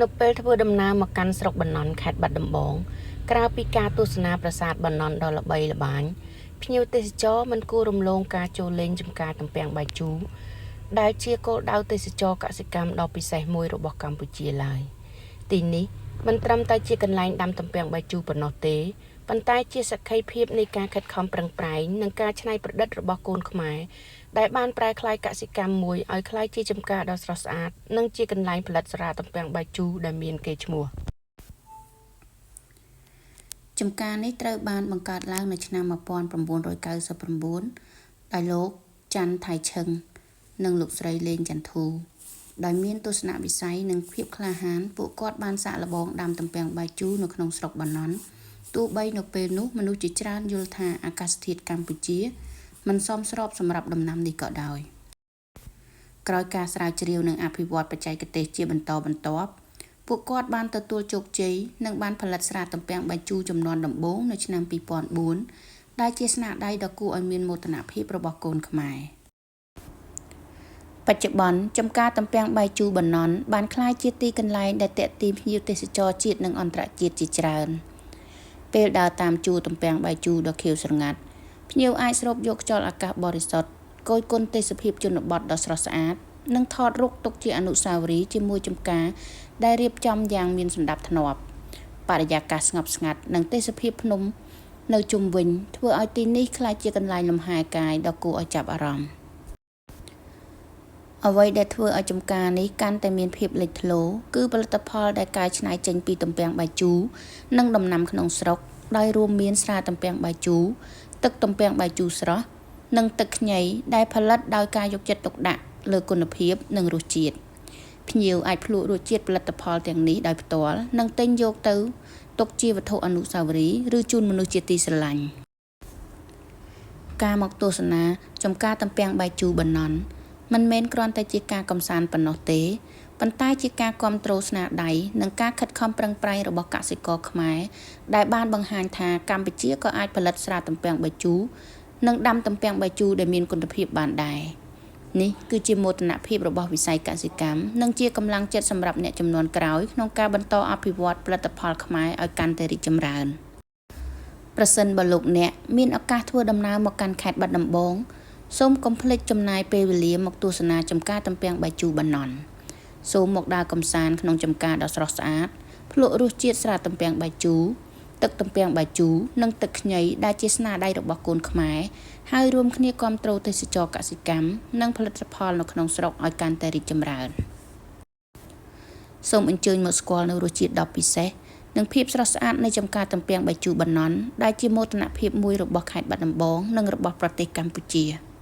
នៅពេលធ្វើដំណើរមកកាន់ស្រុកបាណន់ខេត្តបាត់ដំបងក្រៅពីការទស្សនាប្រាសាទបាណន់ដ៏ល្បីល្បាញភ្ញៀវទេសចរមិនគួររំលងការចូលលេងចម្ការទំពាំងបាយជូរដែលជាគោលដៅទេសចរកសិកម្មដ៏ពិសេសមួយរបស់កម្ពុជាឡើយទីនេះមិនត្រឹមតែជាកន្លែងដាំទំពាំងបាយជូរប៉ុណ្ណោះទេប៉ុន្តែជាសក្ខីភាពនៃការខិតខំប្រឹងប្រែងនិងការច្នៃប្រឌិតរបស់កូនខ្មែរដែលបានប្រែក្លាយកសិកម្មមួយឲ្យក្លាយជាចម្ការដ៏ស្រស់ស្អាតនិងជាកន្លែងផលិតស្រាទំពាំងបាយជូរដែលមានកេរ្តិ៍ឈ្មោះ ចំការនេះត្រូវបានបង្កើតឡើងនៅឆ្នាំ1999ដោយលោក ចាន់ ថៃឈឹង និងលោកស្រី ឡេង ចាន់ធូ ដោយមានទស្សនវិស័យនិងភាពក្លាហានពួកគាត់បានសាកល្បងដាំទំពាំងបាយជូរនៅក្នុងស្រុកបាណន់ទោះបីនៅពេលនោះមនុស្សជាច្រើនយល់ថាអាកាសធាតុកម្ពុជាមិនសមស្របសម្រាប់ដំណាំនេះក៏ដោយក្រោយការស្រាវជ្រាវនិងអភិវឌ្ឍបច្ចេកទេសជាបន្តបន្ទាប់ពួកគាត់បានទទួលជោគជ័យនិងបានផលិតស្រាទំពាំងបាយជូរជំនាន់ដំបូងនៅឆ្នាំ2004ដែលជាស្នាដៃដ៏គួរឲ្យមានមោទនភាពរបស់កូនខ្មែរបច្ចុប្បន្នចំការទំពាំងបាយជូរបាណន់បានក្លាយជាទីកន្លែងដែលទាក់ទាញភ្ញៀវទេសចរជាតិនិងអន្តរជាតិជាច្រើនពេលដើរតាមជួរទំពាំងបាយជូរដ៏ខៀវស្រងាត់ភ្ញៀវអាចស្រូបយកខ្យល់អាកាសបរិសុទ្ធគយគន់ទេសភាពជនបទដ៏ស្រស់ស្អាតនិងថតរូបទុកជាអនុស្សាវរីយ៍ជាមួយចំការដែលរៀបចំយ៉ាងមានសណ្ដាប់ធ្នាប់បរិយាកាសស្ងប់ស្ងាត់និងទេសភាពភ្នំនៅជុំវិញធ្វើឲ្យទីនេះក្លាយជាកន្លែងលំហែកាយដ៏គួរឲ្យចាប់អារម្មណ៍អ្វីដែលធ្វើឲ្យចំការនេះកាន់តែមានភាពលេចធ្លោគឺផលិតផលដែលកែច្នៃចេញពីទំពាំងបាយជូរនិងដំណាំក្នុងស្រុកដោយរួមមានស្រាទំពាំងបាយជូរទឹកទំពាំងបាយជូរស្រស់និងទឹកខ្ញីដែលផលិតដោយការយកចិត្តទុកដាក់លើគុណភាពនិងរសជាតិភ្ញៀវអាចភ្លក្សរសជាតិផលិតផលទាំងនេះដោយផ្ទាល់និងទិញយកទៅទុកជាវត្ថុអនុស្សាវរីយ៍ឬជូនមនុស្សជាទីស្រឡាញ់ការមកទស្សនាចំការទំពាំងបាយជូរបាណន់មិនមែនគ្រាន់តែជាការកម្សាន្តប៉ុណ្ណោះទេប៉ុន្តែជាការគាំទ្រស្នាដៃនិងការខិតខំប្រឹងប្រែងរបស់កសិករខ្មែរដែលបានបង្ហាញថាកម្ពុជាក៏អាចផលិតស្រាទំពាំងបាយជូរនិងដាំទំពាំងបាយជូរដែលមានគុណភាពបានដែរនេះគឺជាមោទនភាពរបស់វិស័យកសិកម្មនិងជាកម្លាំងចិត្តសម្រាប់អ្នកជំនាន់ក្រោយក្នុងការបន្តអភិវឌ្ឍផលិតផលខ្មែរឲ្យកាន់តែរីកចម្រើនប្រសិនបើលោកអ្នកមានឱកាសធ្វើដំណើរមកកាន់ខេត្តបាត់ដំបងសូមកុំភ្លេចចំណាយពេលវេលាមកទស្សនាចំការទំពាំងបាយជូរបាណន់សូមមកដើរកម្សាន្តក្នុងចំការដ៏ស្រស់ស្អាតភ្លក្សរសជាតិស្រាទំពាំងបាយជូរទឹកទំពាំងបាយជូរនិងទឹកខ្ញីដែលជាស្នាដៃរបស់កូនខ្មែរហើយរួមគ្នាគាំទ្រទេសចរកសិកម្មនិងផលិតផលនៅក្នុងស្រុកឲ្យកាន់តែរីកចម្រើនសូមអញ្ជើញមកស្គាល់នៅរសជាតិដ៏ពិសេសនិងភាពស្រស់ស្អាតនៃចំការទំពាំងបាយជូរបាណន់ដែលជាមោទនភាពមួយរបស់ខេត្តបាត់ដំបងនិងរបស់ប្រទេសកម្ពុជា។